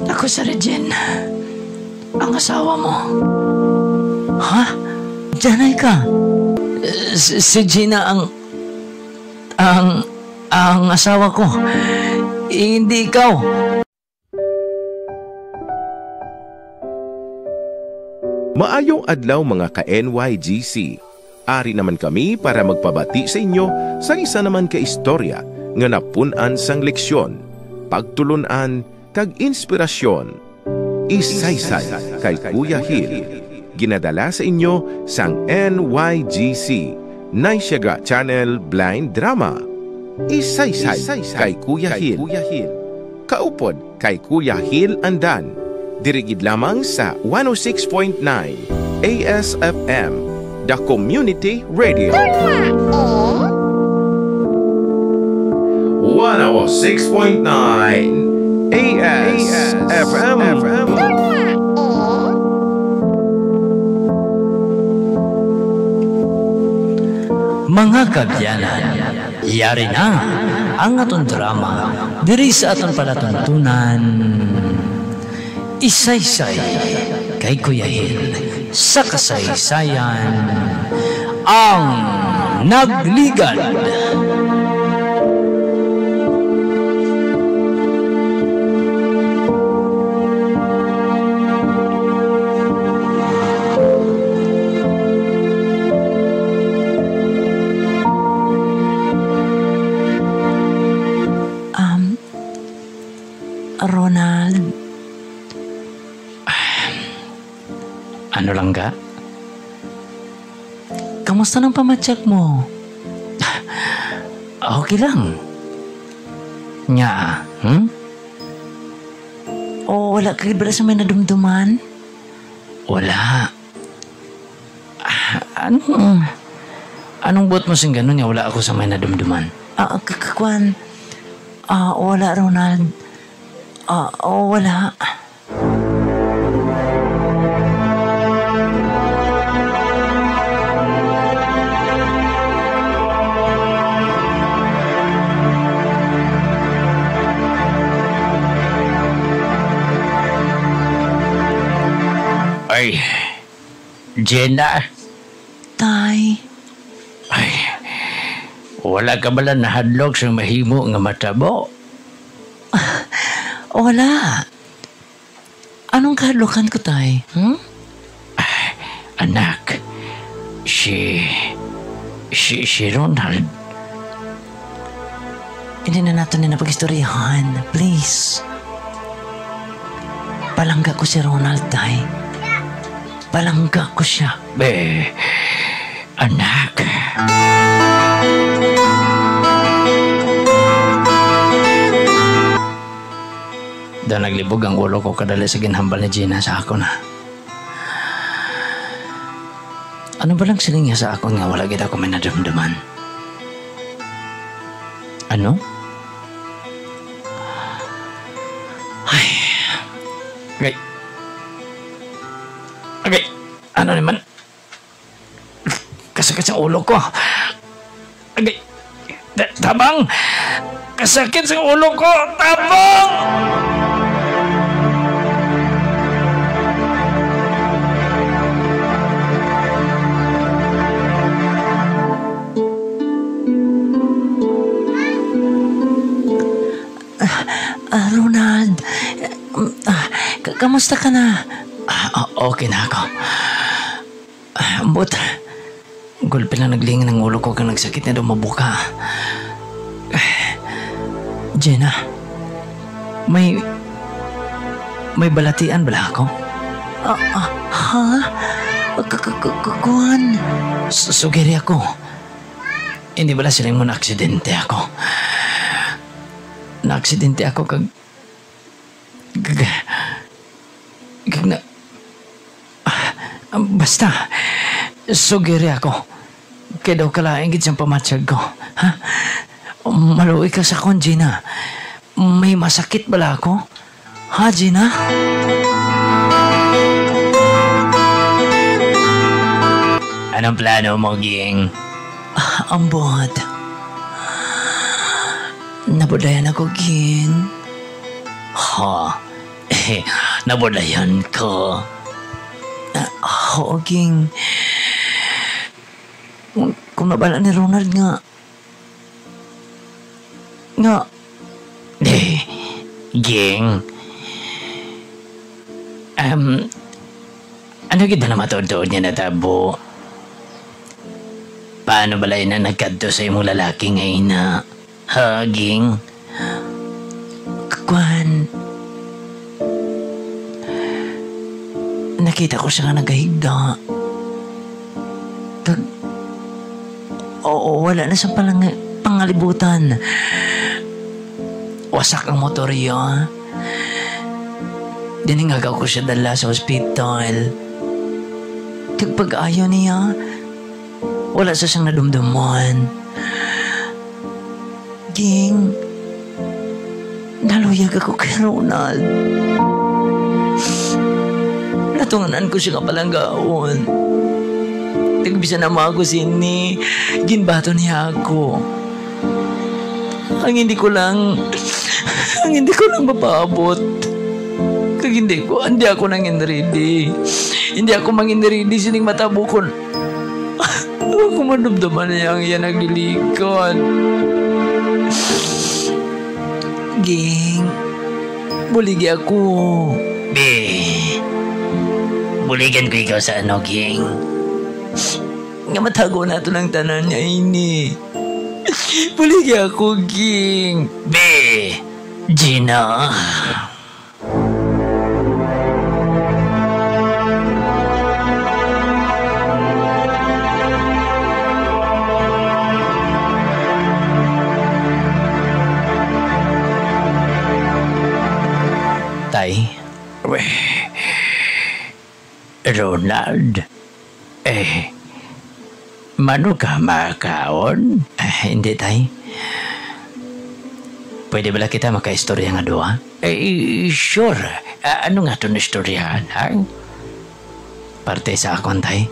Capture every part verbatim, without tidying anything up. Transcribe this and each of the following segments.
Ako si Regine, ang asawa mo. Ha? Diyan ka? Si, si Gina ang, ang, ang asawa ko. Hindi ikaw. Maayong adlaw, mga ka-N Y G C. Ari naman kami para magpabati sa inyo sa isa naman ka istorya nga napun-an sang leksyon, pagtulon-an, kag inspirasyon. Isaysay kay Kuya Hil. Ginadala sa inyo sang N Y G C, Naisyaga Channel Blind Drama. Isaysay kay Kuya Hil. Kaupod kay Kuya Hil Andan. Diri gid lamang sa one oh six point nine A S F M, the community radio. One oh six point nine A S F M. Mga kaabyanan, yari na ang aton drama diri sa aton palatuntunan, Isaysay kay Kuya Hil sa kasaysayan, Ang Nagligad. Um, Ronald. Ano lang ka? Kamusta nang pamatyag mo? Okay lang. Nga, hmm? O, wala ka gid bala sa may nadumduman? Wala. Ah, anong, anong buot mo sing ganun nga wala ako sa may nadumduman? Ah, k-, k-, kwan. Ah, wala, Ronald. Ah, oh, wala. Ay, Jenna. Tay. Ay, wala ka bala nahadlok sa mahimo nga matabo? Wala. Anong kahadlukan ko, Tay? Hmm? Ah, anak, si, si, si Ronald. Hindi na naton na pag-istoryahan. Please. Palangga ko si Ronald, Tay. Palangga ko siya. Be, anak. Daw naglibog ang ulo ko kadali sa ginhambal ni Gina sa akon, ha. Ano ba lang siling niya sa akon nga wala gid ako may nadumduman? Ano? Ay. Agay. Agay. Ano naman? Kasakit sa ulo ko. Agay. Ta-, tabang! Kasakit sa ulo ko! Tabang! Ah, ah, Ronald, ah, k-, kamusta ka na? Ah, o-, okay na ako. Ah, ambot. Gulpi lang naglingan ang ulo ko kag nagsakit na daw mabuka. Jenna, may, may balatian bala ako? Ah, ah, ha? K-, k-, k-, k-, kuwan? S-, sugiri ako. Hindi bala siling mo naaksidente ako? Naaksidente ako kag Kag, kag na, ah, basta, sugiri ako. Kay daw kalain gid siyang pamatyag ko. Ha? Maluoy ka sa akon, Gina. May masakit bala ako? Ha, Gina? Anong plano mo, Ging? Ah, ambot. Nabudlayan ako, Ging. Ha? Nabudlayan ko. Ah, oo, Ging. Kung, kung nabala ni Ronald nga, nga, eh, Ging. Um, ano gid na matuod-tuod nga natabo? Paano bala ina nagkadto sa imong lalaki nga ina? Ha, Ging? Kwan, nakita ko siya nga nagahigda. Kag, oo, wala na siyang palang-, pangalibutan. Wasak ang motorya. Dinhingagaw ko siya dala sa ospital. Kag pag-ayo niya, wala sa siyang nadumduman. Ging, naluyag ako kay Ronald. Natunganan ko siya nga palanggaon. Kag bisan na ako sini, ginbaton niya ako. Ang hindi ko lang, ang hindi ko lang mapaabot. Kag hindi ko, hindi ako nangin ready. Hindi ako mangin ready sining matabo kon ako madumduman niya ang iya naglilikon. Ging, buligi ako. Be, buligan ko ikaw sa ano, Ging? Nga matago naton ang tanan nga ini. Buligi ako, Ging. Be, Gina. Tay. Weh. Ronald. Eh, mano ka makaon? Ah, hindi, tay. Pwede bala kita makaistorya nga duha? Eh, sure. Ah, ano nga to na istoryahan, ha? Parte sa akon, tay.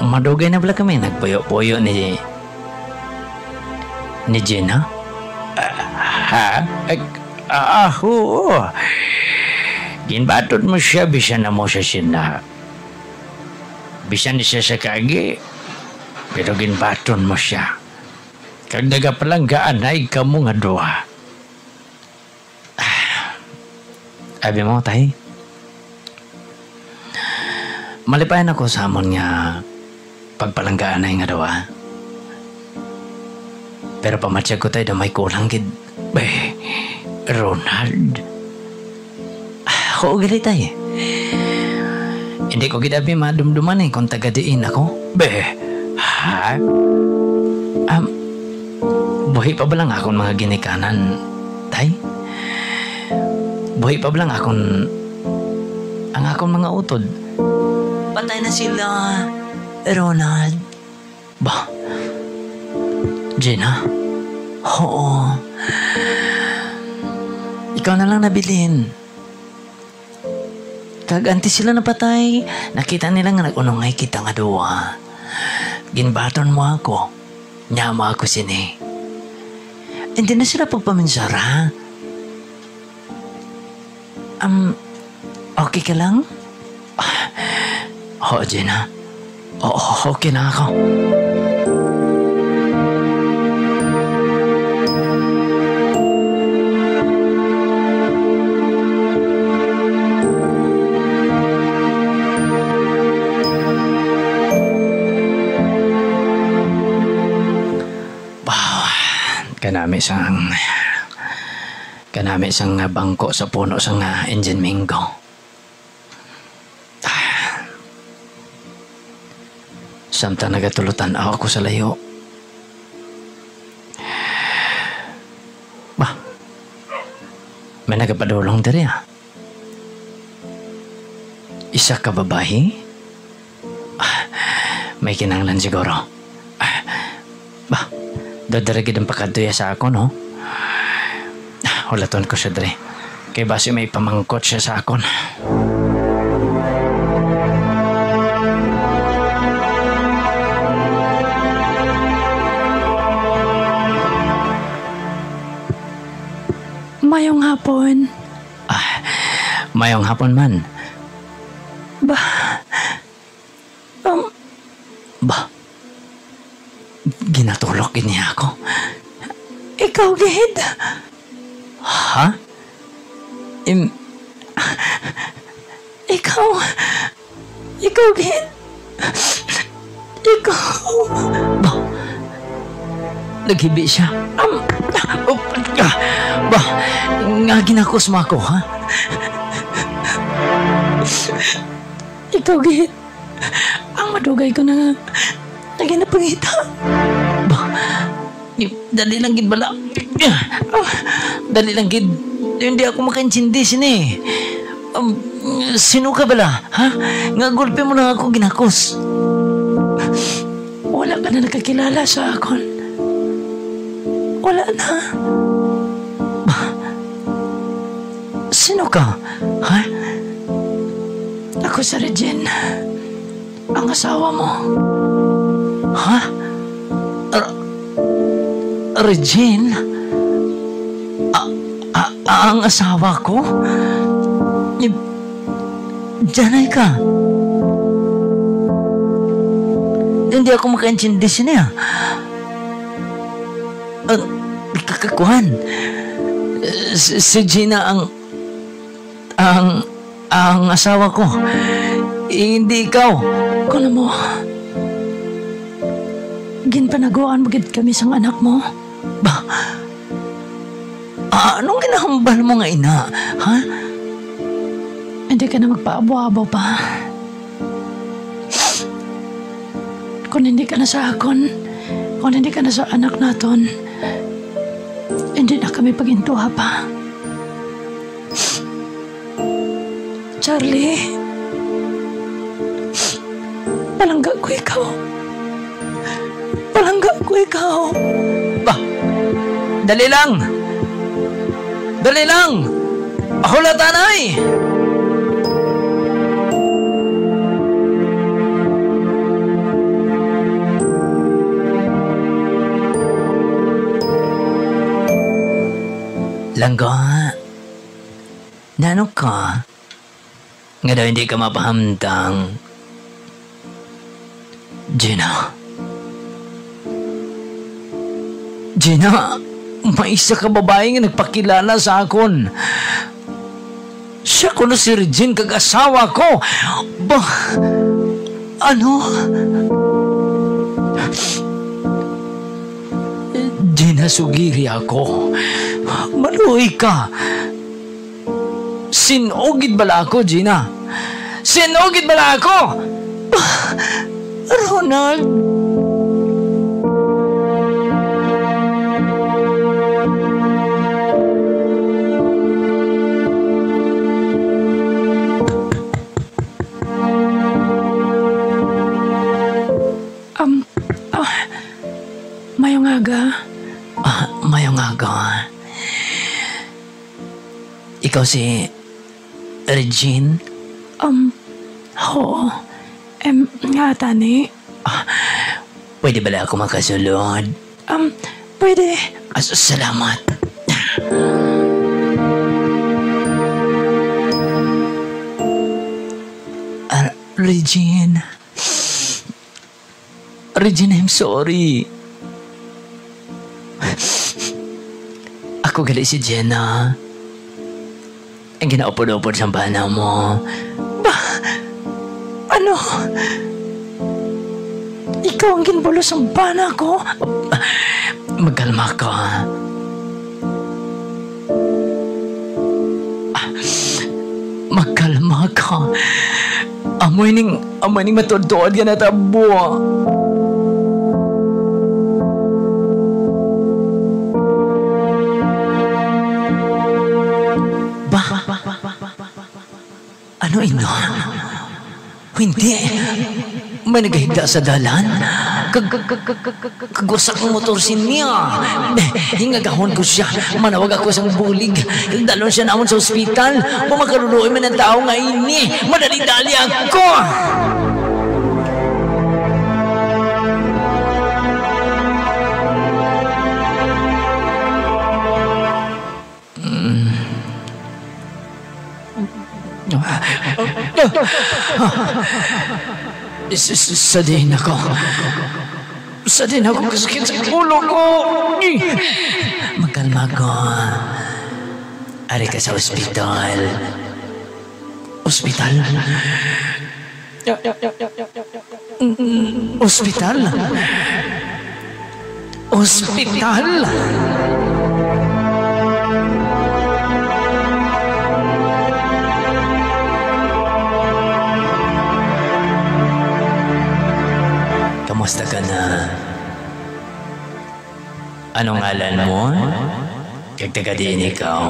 Madugay na bala kami nagpuyo-puyo ni, ni Gina? Ah, ha? Ag-, ah, ah, oo. Ginbaton mo siya, bisan na mo siya sina. Bisan ni siya sa kaagi, pero ginbaton mo siya. Kag nagapalanggaanay kamo nga duha. Abi mo, tay? Malipayan ako sa amon nga pagpalanggaanay nga duha. Pero pamatyag ko, tay, daw may kulang gid. Eh, Ronald. Ah, oo, gali, tay. Hindi ko gid abi madumduman, eh, kung taga diin ako. Be, ha? Um, buhi pa ba lang akong mga ginikanan, tay? Buhi pa ba lang akong, ang akong mga utod? Patay na sila, Ronald. Ba? Gina? Oo. Ikaw na lang nabilin. Kag antes sila napatay, nakita nila nga nag-unongay kita nga duha. Ginbaton mo ako. Nya mo ako sini. Hindi na sila pagpaminsara. Um, okay ka lang? Oo, Gina. Oo, okay na ako. Wow, kanami sang, kanami sang bangko sa puno sang, ah, Injin Mingo. Samtang nagatulotanaw ako sa layo. Bah, may nagapadulong diri, ah. Isa ka babayi? Ah, may kinahanglan siguro. Ah, bah, daw diri gid ang pakadto iya sa akon, no? Ah, hulaton ko siya diri. Kay basi may pamangkot siya sa akon. Mayong hapon. Ah, mayong hapon man. Ba, um, Ba, ginatulok gid niya ako. Ikaw gid? Ha? Im, ikaw, ikaw gid? Ikaw? Ba, naghibi siya. Um, oh, ah, ba, nga ginakos mo ako, ha? Ikaw gid ang madugay ko na nga, nga ginapangita. Ba, dali lang gid bala. Ah, dali lang gid. Hindi ako makaintindi sini. Um, sino ka bala, ha? Nga gulpi mo lang ako ginakos. Wala ka na nakakilala sa akon. Wala na. Ba, sino ka? Ha? Ako si Regine, ang asawa mo. Ha? R-, Regine? A-, a-, ang asawa ko? I-, Janay ka? Hindi ako makaintindi sini, ah. Ah, ka-, ka-, kuwan. Si, si Gina ang, ang, ang asawa ko. Hindi ikaw. Kuno mo, ginpanaguan mo gid kami sang anak mo. Ba? Ah, anong ginahambal mo nga ina, ha? Hindi ka na magpaabo-abo pa. Kung hindi ka na sa akon, kung hindi ka na sa anak naton, hindi na kami pagintuha pa. Charlie, palangga ko ikaw. Palangga ko ikaw. Ba, dali lang. Dali lang. Hulatanay. Langga, nano ka? Nga daw hindi ka mapahamtang. Gina. Gina, may isa ka babayi nga nagpakilala sa akon. Siya kuno si Regine kag asawa ko. Ba, ano? Gina, sugiri ako. Maluoy ka. Sin-o gid bala ako, Gina? Sin-o gid bala ako? Ronald. Um, ah, mayong aga. Ah, mayong aga. Ikaw si Regine? Um, oo. Em, nga tani? Ah, pwede bala ako makasulod? Um, pwede. Ah, s-, salamat. Ah, Regine. Regine, I'm sorry. Ako gali si Jenna. Ang ginaupod-upod sang bana mo. Ba? Ano? Ikaw ang ginbulos sang bana ko? Magkalma ka. Ah, magkalma ka. Amoy ning, amoy ning matuod-tuod nga natabo. Ba? Ano ina? Hindi. May nagahigda sa dalan. Kag-, kag-, kagwasak ang motor siya. Hingagahon ko siya. Manawag ako sang bulig. Dalon siya namon sa ospital. Kung makaluluoy man ang tao nga ini, madali-dali ako. Sa, sa, sa din ako. Sa din ako kasakit sa ulo ko. Magkalma ko. Ari ka sa ospital. Ospital? Ospital? Ospital? Kamusta ka na? Anong ngalan mo? Kag taga diin ikaw?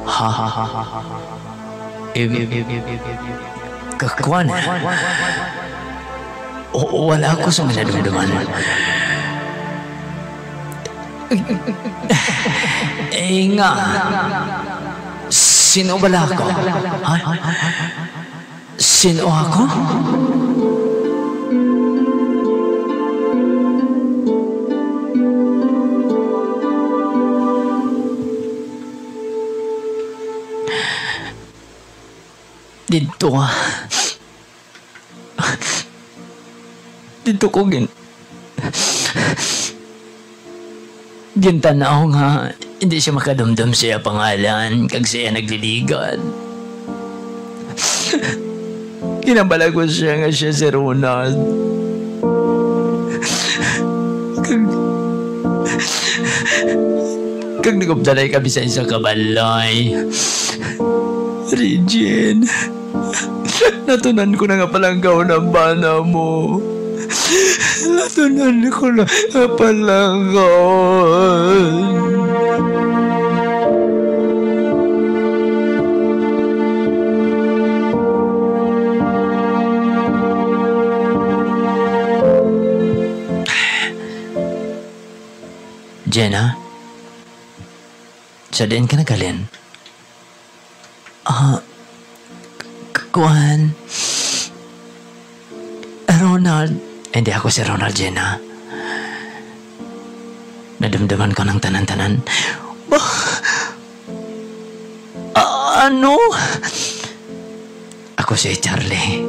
Ha? Em, kakuan? O, wala ako sa madumduman. Eh, nga. Sino bala ako? Ha? Sino ako? Didto, ah. Didto ko gin-, gintan-aw nga hindi siya makadumdom sa iya pangalan kag sa iya nagliligad. Ginhambal ko siya nga siya si Ronald. Kag, kag nagupdanay kami sa isa ka balay. Regine. Natunan ko na nga palanggahon ang bana mo. Natunan ko na nga palanggahon. Jenna, sa diin ka naghalin? Ah, k-, kuwan. Ronald. Hindi ako si Ronald, Jenna. Nadumduman ko ng tanan-tanan. Ba-, ah, ano? Ako si Charlie.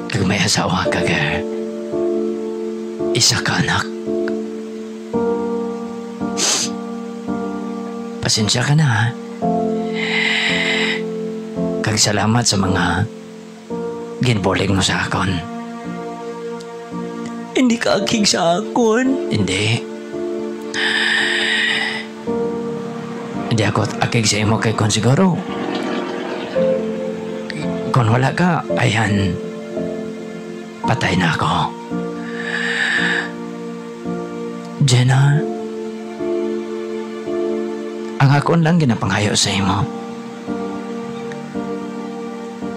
Kag may asawa kag isa ka anak. Pasensya ka na, ha? Kag salamat sa mga ginbulig mo sa akon. Hindi ka akig sa akon. Hindi. Hindi ako akig sa imo kay kon siguro, kon wala ka, ayan, patay na ako. Jenna, ang akon lang ginapangayo sa imo,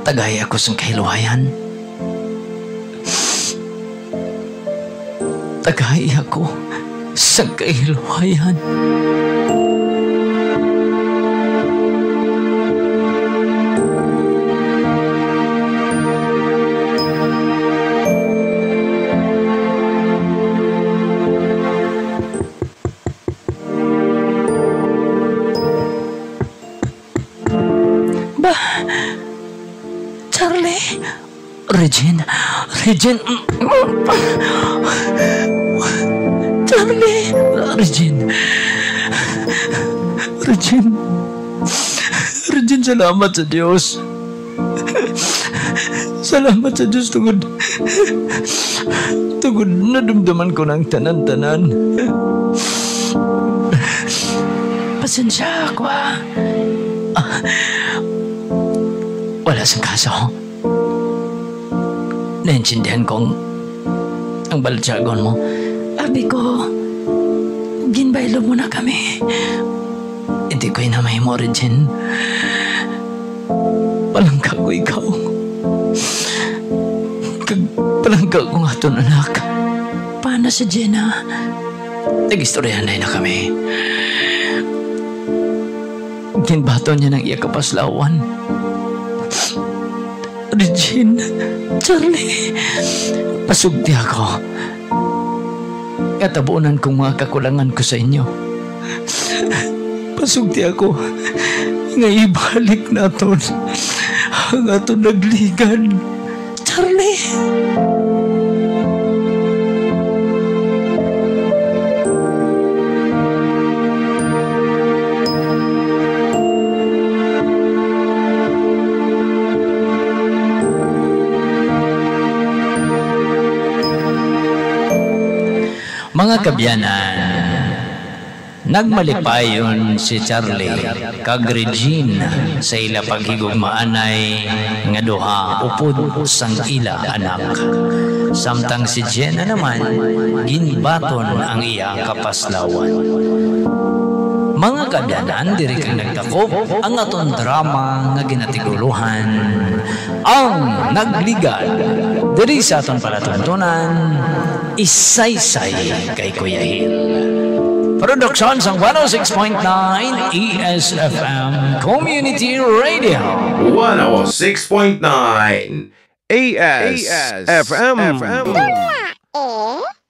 tagay ako sang kahilwayan. Tagay ako sang kahilwayan. Ba, Charlie? Regine, Regine, Charlie, Regine, Regine, Regine, salamat sa Dios. Salamat sa Dios tungod, tungod nadumduman ko ng tanan-tanan. Pasensya ako, ah. Ah, wala sang kaso. Naintindihan ko ang, ang balatyagon mo. Abi ko, ginbaylo mo na kami. Hindi ko ina mahimo, Regine. Palangga ko ikaw. Kag palangga ko nga aton anak. Paano si Jenna? Nag-istoryahanay na kami. Ginbaton niya ng iya kapaslawan. Regine, Charlie, pasugdi ako nga tabunan kong mga kakulangan ko sa inyo. Pasugti ako nga ibalik naton ang aton nagligad. Charlie! Mga kabyanan, nagmalipayon si Charlie kag Regine sa ila paghigugmaanay nga duha upod sang ila anak. Samtang si Jenna naman, ginbaton ang iya kapaslawan. Mga kabyanan, diri kag nagdakop ang aton drama nga ginatigulohan Ang Nagligad. Diri sa aton palatuntunan, Isaysay kay Kuya Hil. Production sang one oh six point nine E S F M Community Radio. One oh six point nine A S F M. Dula, eh?